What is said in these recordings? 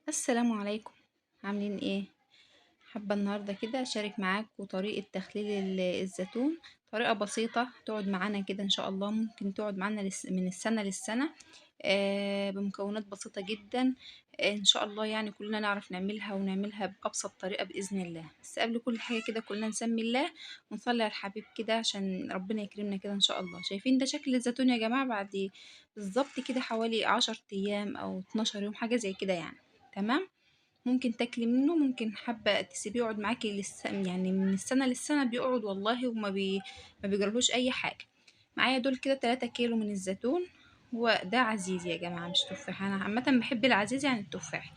السلام عليكم. عاملين ايه؟ حابة النهارده كده اشارك معاكم طريقه تخليل الزيتون، طريقه بسيطة تقعد معانا كده ان شاء الله، ممكن تقعد معانا من السنة للسنة، بمكونات بسيطة جدا، ان شاء الله يعني كلنا نعرف نعملها ونعملها بابسط طريقه باذن الله. بس قبل كل حاجة كده كلنا نسمي الله ونصلي على الحبيب كده عشان ربنا يكرمنا كده ان شاء الله. شايفين ده شكل الزيتون يا جماعة بعد بالظبط كده حوالي 10 ايام او 12 يوم، حاجة زي كده يعني. تمام، ممكن تاكلي منه، ممكن حابة تسيبيه يقعد معاكي يعني من السنة للسنة بيقعد والله، وما ما بيجرالهوش اي حاجة. معايا دول كده 3 كيلو من الزيتون، وده عزيزي يا جماعة مش تفاح، انا عامة بحب العزيزي عن التفاح.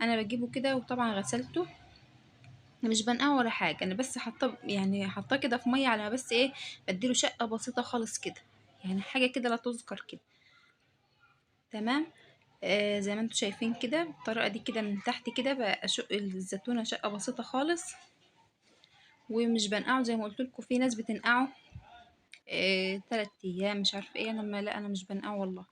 انا بجيبه كده وطبعا غسلته، مش بنقعه ولا حاجة، انا بس حاطاه يعني حاطاه كده في مية على ما بس ايه بديله شقه بسيطة خالص كده، يعني حاجة كده لا تذكر كده. تمام، زي ما انتم شايفين كده بالطريقة دي كده من تحت كده بشق الزيتونه شقه بسيطة خالص، ومش بنقعه زي ما قلت لكم. في ناس بتنقعه 3 ايام مش عارفه ايه، انا ما لا انا مش بنقعه والله.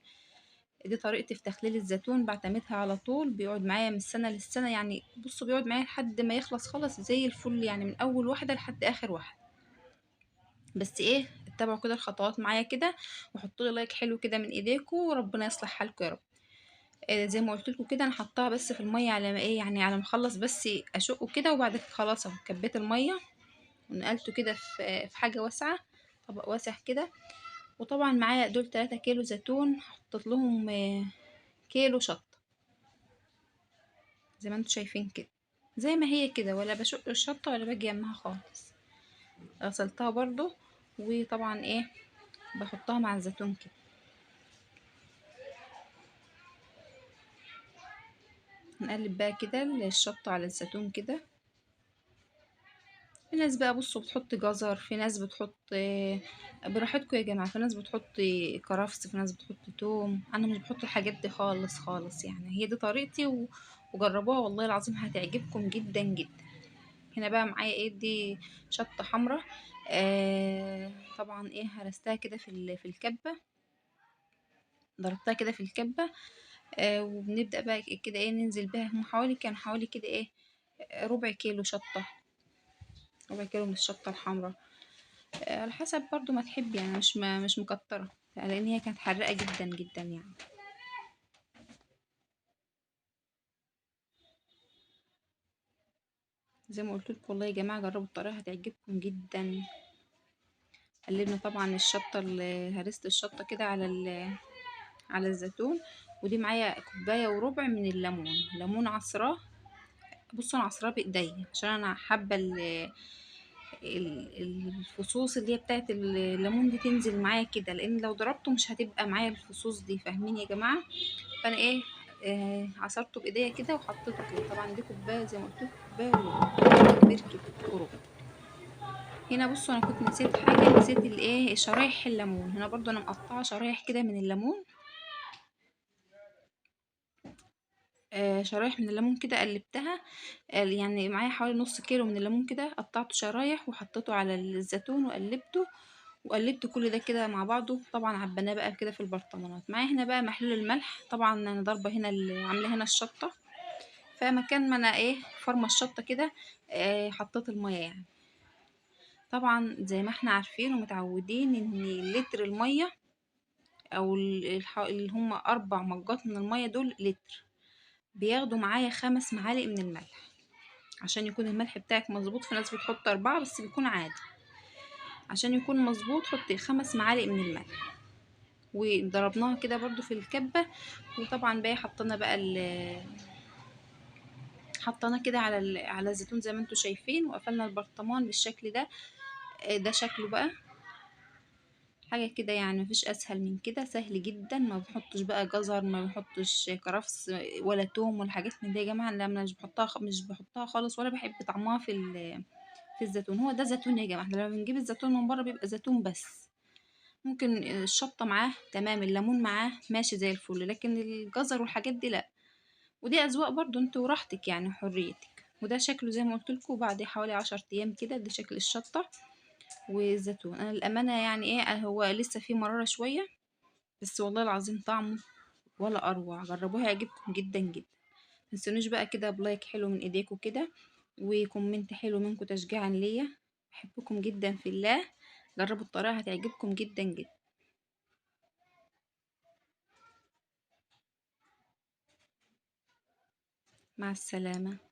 دي طريقتي في تخليل الزيتون، بعتمدها على طول، بيقعد معايا من السنة للسنة، يعني بصوا بيقعد معايا لحد ما يخلص خالص زي الفل، يعني من اول واحدة لحد اخر واحدة. بس ايه اتبعوا كده الخطوات معايا كده، وحطوا لي like حلو كده من ايديكم، وربنا يصلح حالكم يا رب. زي ما قلت لكم كده انا حطاها بس في المية على ما ايه يعني على ما اخلص بس اشقه كده، وبعد كده خلاص اهو كبيت المية ونقلته كده في حاجة واسعة، طبق واسع كده. وطبعا معايا دول 3 كيلو زيتون، حطيت لهم كيلو شطه زي ما انتم شايفين كده، زي ما هي كده، ولا بشق الشطه ولا باجي يمها خالص. غسلتها برضو، وطبعا ايه بحطها مع الزيتون كده. نقلب بقى كده الشطه على الزيتون كده. في ناس بقى بصوا بتحط جزر، في ناس بتحط براحتكم يا جماعة، في ناس بتحط كرفس، في ناس بتحط توم. انا مش بحط الحاجات دي خالص خالص، يعني هي دي طريقتي وجربوها والله العظيم هتعجبكم جدا جدا. هنا بقى معايا ايه، دي شطه حمراء، طبعا ايه هرستها كده في الكبه، ضربتها كده في الكبه، وبنبدأ بقى كده ايه ننزل بيها. هم حوالي كان حوالي كده ايه ربع كيلو شطة، ربع كيلو من الشطة الحمراء، على حسب برضو ما تحبي يعني، مش مكترة لان هي كانت حراقة جدا جدا يعني. زي ما قلت لكم والله يا جماعة جربوا الطريقة هتعجبكم جدا. قلبنا طبعا الشطة اللي هرست الشطة كده على الزيتون. ودي معايا كوباية وربع من الليمون، ليمون عصراه، بصوا انا عصراه بايديا عشان انا حابة الفصوص اللي هي بتاعت الليمون دي تنزل معايا كده، لان لو ضربته مش هتبقى معايا الفصوص دي، فاهمين يا جماعة؟ فانا ايه عصرته بايديا كده وحطيته كده. طبعا دي كوباية زي ما قلت لكم، كوباية وربع كبير كده وربع. هنا بصوا انا كنت نسيت حاجة، نسيت الايه شرايح الليمون. هنا برضو انا مقطعه شرايح كده من الليمون، شرايح من الليمون كده قلبتها، يعني معايا حوالي نص كيلو من الليمون كده قطعته شرايح وحطيته على الزيتون وقلبته، وقلبت كل ده كده مع بعضه. طبعا عبيناه بقى كده في البرطمانات. معايا هنا بقى محلول الملح، طبعا انا ضاربه هنا عامله هنا الشطه، فمكان ما انا ايه فرمه الشطه كده حطيت المية يعني. طبعا زي ما احنا عارفين ومتعودين ان لتر المية او اللي هم 4 مجات من المية دول لتر، بياخدوا معايا 5 معالق من الملح عشان يكون الملح بتاعك مظبوط. في ناس بتحط 4 بس بيكون عادي، عشان يكون مظبوط حطي 5 معالق من الملح. وضربناها كده برضو في الكبة، وطبعا بقى حطينا بقى حطينا كده على الزيتون زي ما انتم شايفين، وقفلنا البرطمان بالشكل ده. ده شكله بقى حاجة كده يعني مفيش اسهل من كده، سهل جدا. ما بنحطش بقى جزر، ما بنحطش كرفس ولا توم ولا حاجات من دي يا جماعة، لا انا مش بحطها خالص، ولا بحب طعمها في الزيتون. هو ده زيتون يا جماعة، احنا لما بنجيب الزيتون من بره بيبقى زيتون بس، ممكن الشطه معاه تمام، الليمون معاه ماشي زي الفل، لكن الجزر والحاجات دي لا. ودي اذواق برضو، انتوا وراحتك يعني حريتك. وده شكله زي ما قلت لكم بعد حوالي 10 ايام كده، ده شكل الشطه والزيتون. انا الامانة يعني ايه هو لسه فيه مرارة شوية، بس والله العظيم طعمه ولا اروع، جربوها هيعجبكم جدا جدا. متنسونيش بقى كده ب like حلو من ايديكم كده، و comment حلو منكم تشجيعا ليا. بحبكم جدا في الله، جربوا الطريقة هتعجبكم جدا جدا. مع السلامة.